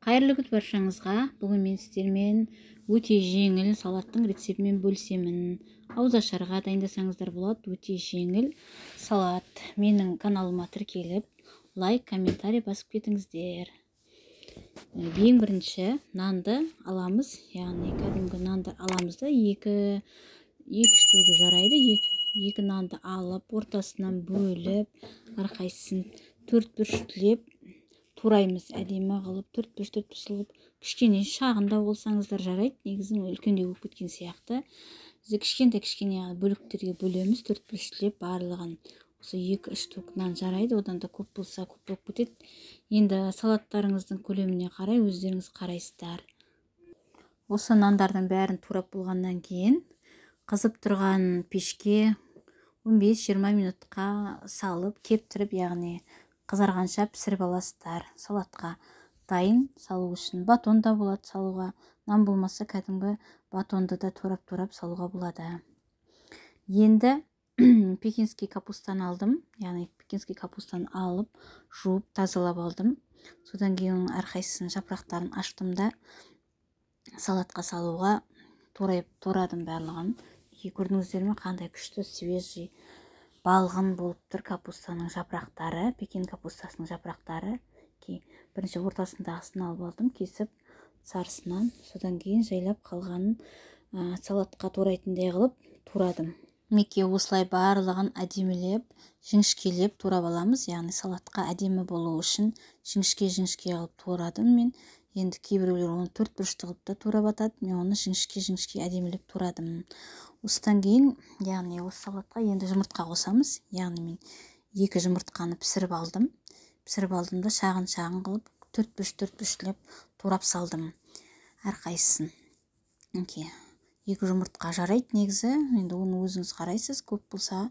Қайырлы күн баршаңызға. Бүгін мен сіздермен өте жеңіл салаттың рецептімен бөлісемін. Ауызашарға дайындасаңыздар болады, өте жеңіл салат. Менің каналыма тіркеліп, лайк, комментарий басып кетіңіздер. Ең бірінші нанды аламыз, яғни кәдімгі нанды аламыз да екі штугі жарайды. Екі нанды алып, ортасынан бөліп, әрқайсысын төрт бұрыштылеп тураймыз, әдемі қылып төрт бұрыш төрт бұрыш қылып, кішкене шағын да болсаңыздар жарайды, негізі үлкендеу болып кеткен сияқты. Біз кішкентай кішкене бөліктерге бөлеміз, төрт бұрыштылеп барлығын. Осы 2-3 штук нан жарайды, одан да көп болса көп болып кетеді. Енді салаттарыңыздың көлеміне қарай өздеріңіз қарайсыздар. Осы нандардың бәрін турап болғаннан кейін қызып тұрған пешке 15-20 минутқа салып кептіріп, яғни қызарғанша пісіріп аласыздар. Салатқа дайын салу үшін батон да болады салуға, нан болмаса кәдімгі батонды да турап-турап салуға болады. Енді пекинский капустаны алдым, яғни пекинский капустаны алып, жуып, тазалап алдым. Содан кейін оның әрқайсысының жапырақтарын аштым да салатқа салуға турадым барлығын. Көрдіңіздер ме, қандай күшті свежий балғын болып тұр капустаның жапырақтары, пекин капустасының жапырақтары. Бірінші ортасындағысын алып алдым, кесіп сарысынан, содан кейін жайлап қалғанын салатқа турайтындай қылып турадым. Мінекей осылай барлығын әдемілеп, жіңішкелеп турап аламыз, яғни салатқа әдемі болу үшін жіңішке-жіңішке қылып турадым мен. Енді кейбіреулер оны төрт бұрышты қылып та турап атады, мен оны жіңішке-жіңішке әдемілеп турадым. Осыдан кейін, яғни осы салатқа енді жұмыртқа қосамыз, яғни мен 2 жұмыртқаны пісіріп алдым. Пісіріп алдым да шағын-шағын қылып төрт бұрыш төрт бұрыштылеп турап салдым әрқайсысын. Мінекей 2 жұмыртқа жарайды негізі, енді оны өзіңіз қарайсыз, көп болса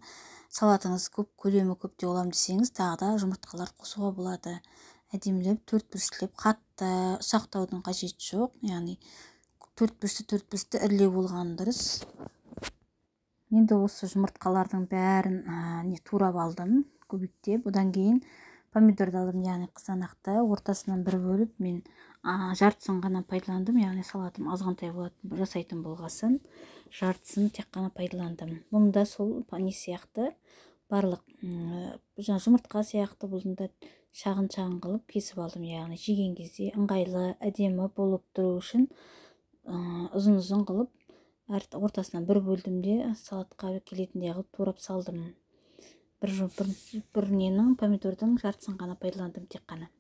салатыңыз көп, көлемі көп деп аламын десеңіз, тағы да жұмыртқалар қосуға болады. Әдемілеп төрт бұрыштылеп, қатты ұсақтаудың қажеті жоқ, яғни төрт бұрышты төрт бұрышты ірілеу болғаны дұрыс. Енді осы жұмыртқалардың бәрін турап алдым көбіктеп. Одан кейін помидорды алдым, яғни қызанақты ортасынан бір бөліп, мен жартысын ғана пайдаландым, яғни салатым азғантай болатын, жасайтын болғасын жартысын тек қана пайдаландым. Бұны да сол не сияқты барлық жұмыртқа сияқты бұны да шағын-шағын қылып кесіп алдым, яғни жеген кезде ыңғайлы, әдемі болып тұру үшін ұзын-ұзын қылып ортасынан бір бөлдім де салатқа келетіндей қылып турап салдым. Бір ненің помидордың жартысын ғана пайдаландым тек қана.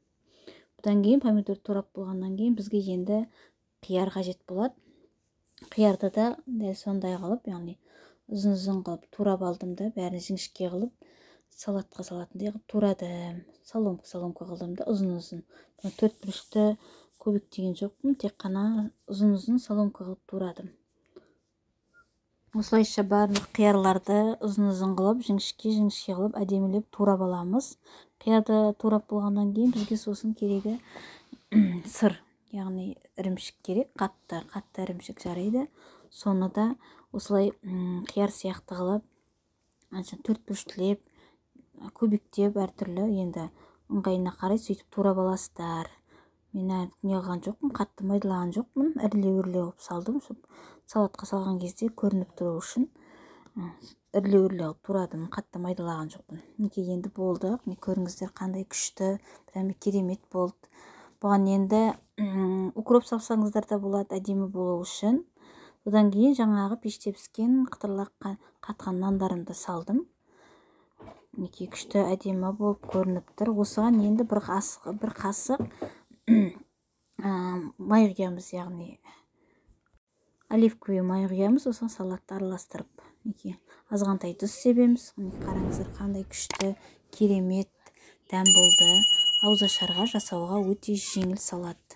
Бұдан кейін помидор турап болғаннан кейін бізге енді қияр қажет болады. Қиярды да дәл сондай қылып, яғни ұзын-ұзын қылып турап алдым да бәрін жіңішке қылып салатқа салатындай қылып турадым. Соломка қылдым да ұзын-ұзын. Төрт бұрышты көбіктеген жоқпын, тек қана ұзын-ұзын соломка қылып турадым. Осылайша барлық қиярларды ұзын-ұзын қылып, жіңішке-жіңішке қылып әдемілеп турап аламыз. Қиярды турап болғаннан кейін бізге сосын керегі сыр, яғни ірімшік керек, қатты, қатты ірімшік жарайды. Соны да осылай қияр сияқты қылып, төрт бұрыштылеп, көбіктеп әртүрлі енді ыңғайына қарай сөйтіп турап аласыздар. Мен не қылған жоқпын, қатты майдалаған жоқпын, ірілеу-ірілеу қылып салдым. Салатқа салған кезде көрініп тұру үшін ірілеу-ірілеу қылып турадым, қатты майдалаған жоқпын. Мінекей енді болды. Міне көріңіздер қандай күшті, прямо керемет болды. Бұған енді укроп салсаңыздар да болады, әдемі болу үшін. Одан кейін жаңағы пеште піскен қытырлақ қатқан нандарымды салдым. Мінекей күшті әдемі болып көрініп тұр. Осыған енді бір қасық май құямыз, яғни оливковый май құямыз. Сосын салатты араластырып, мінекей азғантай тұз себеміз. Міне қараңыздар қандай күшті, керемет дәм болды. Ауызашарға жасауға өте жеңіл салат.